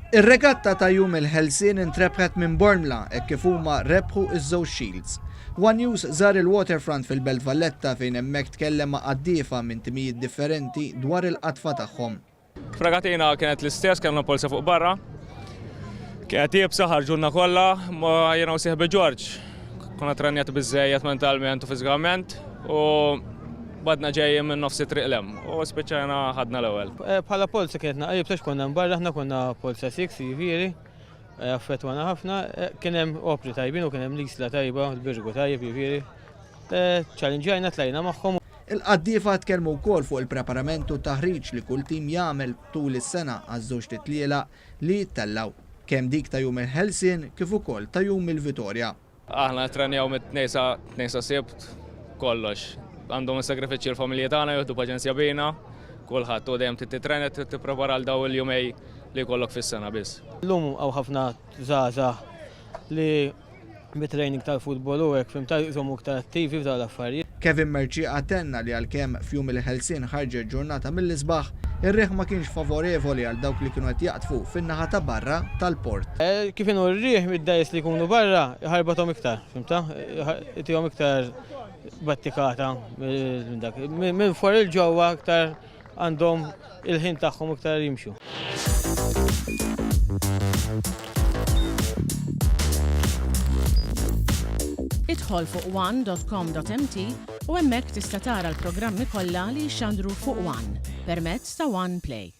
Ir-regatta ta' Jum il-Ħelsien intrebħet minn Bormla hekk kif huma rebħu ż-żewġ shields. One News żar il-Waterfront fil-Belt Valletta fejn hemmhekk tkellem ma' qaddiefa minn timijiet differenti dwar il-qadfa tagħhom. Fragatina kienet l-istess, kellna polza fuq barra. Kienet iebsa ħarġulna kollha, ma jiena u sieħbi George. Konna trenjat biżejjed mentalment u fiżikament u Badna ġejjin minn nofs it-triq 'l hemm u spiċċajna ħadna l-ewwel. Bħala polza kienet naqra iebsa għax konna hemm barra, aħna konna polza 6 jiġifieri, affettwana ħafna. Kien hemm opri tajbin u kien hemm l-Isla tajba, l-Birgu tajjeb jiġifieri. Ċċalinġjajna tlajna magħhom. Il-qaddiefa tkellmu wkoll fuq il-preparament u t-taħriġ li kull tim jagħmel tul is-sena għaż-żewġt itlielaq li jittellgħu, kemm dik ta' Jum il-Ħelsien kif ukoll ta' Jum il-Vitorja. Aħna nittrenjaw mit-Tnejn sa Tnejn sa Sibt, kollox. Għandhom is-sagrifiċċji l-familji tagħna jieħdu paċenzja bina, kulħadd u dejjem trid titrenja trid tipprepara għal dawn il-jumej li jkollok fis-sena biss. Illum hawn ħafna żgħażagħ li bit-training tal-futbol u hekk fhimt jżommu iktar attivi f'dawn l-affarijiet. Kevin Mercieca tenna li għalkemm f'Jum il-Ħelsien ħarġet ġurnata mill-isbaħ, ir-riħ ma kienx favorevoli għal dawk li kienu qed jaqdfu fin-naħa ta' barra tal-port. Kif inhu r-riħ mid-dgħajjes li jkunu barra jħarbathom iktar, fhimtha? Itihom iktar battikata minn dak. Minn for il-ġewwa iktar għandhom il-ħin tagħhom iktar jimxu. Idħol fuq one.com.mt u hemmhekk tista' tara l-programmi kollha li jixxandru fuq One permezz ta' One Play.